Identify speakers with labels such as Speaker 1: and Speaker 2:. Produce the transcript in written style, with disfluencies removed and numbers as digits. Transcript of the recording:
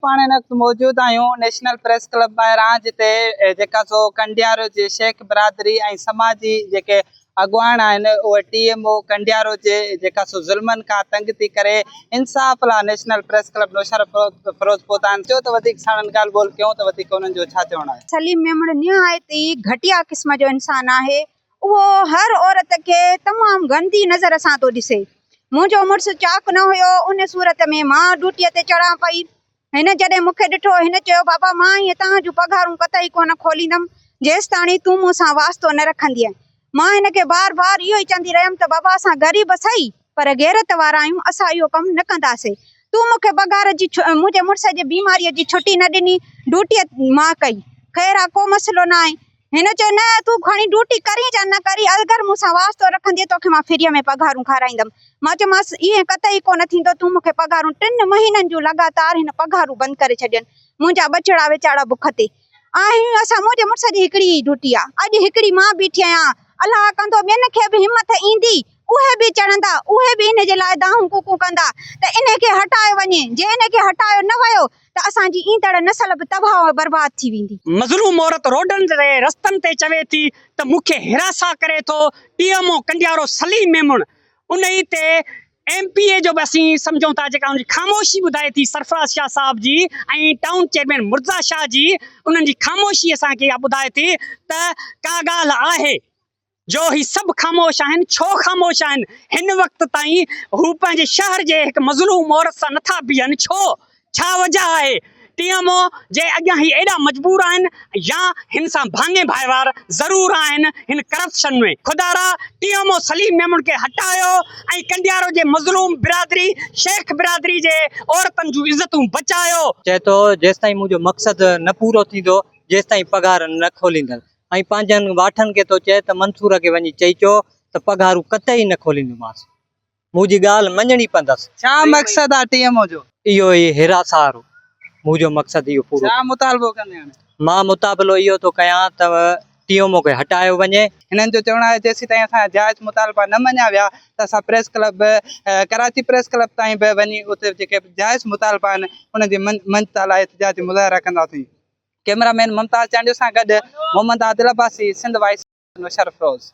Speaker 1: پاڻ هن وقت موجود آهيون نيشنل پريس ڪلب ٻاهران جتي جيڪا سو ڪنڊيارو جي شيخ برادري ۽ سماجي جيڪي اڳواڻ آهن اهي ٽي ايم او ڪنڊيارو جي جيڪا سو ظلمن کان تنگ ٿي ڪري انصاف لا نيشنل پريس ڪلب نوشهروفيروز پهتا آهن چيو ته وڌيڪ ساڻن ڳالهه ٻولهه ڪيون ته وڌيڪ انهن جو ڇا چوڻ آهي.
Speaker 2: سليم ميمڻ نهايت ئي گهٽيا قسم جو انسان آهي اهو هر عورت کي تمام گندي نظر سان ٿو ڏسي. منهنجو مڙس چاق نه هيو، ان صورت ۾ مان ڊيوٽيء تي چڙهان پئي. هن جڏهن مون کي ڏٺو، هن چيو، بابا مان ائين توهان جون پگهارون قطعي ڪونه کوليندم، جيستاڻي تون مون سان واسطو نه رکندينء. مان هن کي بار بار اهو ئي چوندي رهيم ته بابا اسان غريب سهي، پر غيرت وارا آهيون، اسان اهو ڪم نه ڪنداسين. تون مون کي پگهار جي منهنجي مڙس جي بيماريء جي ڇٽي نه ڏني، ڊيوٽيء مان ڪئي. خير آ، ڪو مسئلو نه آهي. هن چيو، نه، تون کڻي ڊيوٽي ڪرين يا نه ڪرين، اگر مون سان واسطو رکندينء توکي مان فريء ۾ پگهارون کارائيندم. مان چيومانس، ائين قطعي ڪونه ٿيندو، تون مون کي پگهارون ٽن مهينن جون لڳاتار هن پگهارون بند ڪري ڇڏين. منهنجا ٻچڙا ويچارا بک تي آهن. اسان منهنجي مڙس جي هڪڙي ئي ڊيوٽي آ. اڄ هڪڙي مان بيٺي آهيان. الله ڪندو ٻين کي به همٿ ايندي، اهي به چڙهندا، اهي به ان جي لاء دانهون ڪوڪون ڪندا ته انهي کي هٽايو وڃي. جي انهي کي هٽايو نه ويو ته اسان جي ايندڙ نسل به تباهه ۽ برباد ٿي ويندي.
Speaker 3: مظلوم عورت روڊن تي رستن تي چوي ٿي ته مون کي هراسان ڪري ٿو T M O Kandiaro Saleem Memon انهي تي ايم پي اي جو به اسين سمجهون ٿا جيڪا ان جي خاموشي ٻڌائي ٿي سرفراز شاهه صاحب جي ۽ ٽائون چيئرمين مرتضيٰ شاهه جي انهن جي خاموشي اسان کي اها ٻڌائي ٿي ته ڪا ڳالهه آهي جو هي سڀ خاموش آهن، ڇو خاموش آهن؟ هن وقت تائين هو پنهنجي شهر جي هڪ مظلوم عورت سان نٿا بيهن، ڇو؟ ڇا وجه آهي؟ ٽي ايم او جي اڳيان هي ايڏا مجبور آهن يا هن سان ڀاڱي ڀائيوار ضرور آهن هن ڪرپشن ۾؟ خدارا T M O Saleem Memon کي هٽايو ۽ ڪنڊيارو جي مظلوم برادري شيخ برادري جي عورتن جون عزتون بچايو.
Speaker 4: چئي ٿو جيستائين منهنجو مقصد نه پورو ٿيندو جيستائين پگهار نه کوليندس. ۽ پنهنجن واٺن کي ٿو چئي ته منصور کي وڃي چئي چئو ته پگهارون قطعي نه کوليندومانس. مون جي ڳالهه مڃڻي پوندس.
Speaker 1: ڇا مقصد آ ٽي ايم او جو؟
Speaker 4: اهو ئي هراسارو. مون جو مقصد اهو پورو
Speaker 1: ڇا مطالبو ڪندين هاڻي؟
Speaker 4: مان مطابلو اهو ٿو ڪيان ته ٽي ايم او کي هٽايو وڃي.
Speaker 1: هنن جو چوڻ آهي جيسيتائين اسان جا جائز مطالبا نه مڃيا ويا ته اسان press club Karachi press club تائين به وڃي اتي جيڪي جائز مطالبا آهن انهن جي مڃتا لاء احتجاجي مظاهرا ڪنداسين. ڪئميرا مين ممتاز چانڊيو سان گڏ محمد عادل عباسي سنڌ وائس نوشهروفيروز.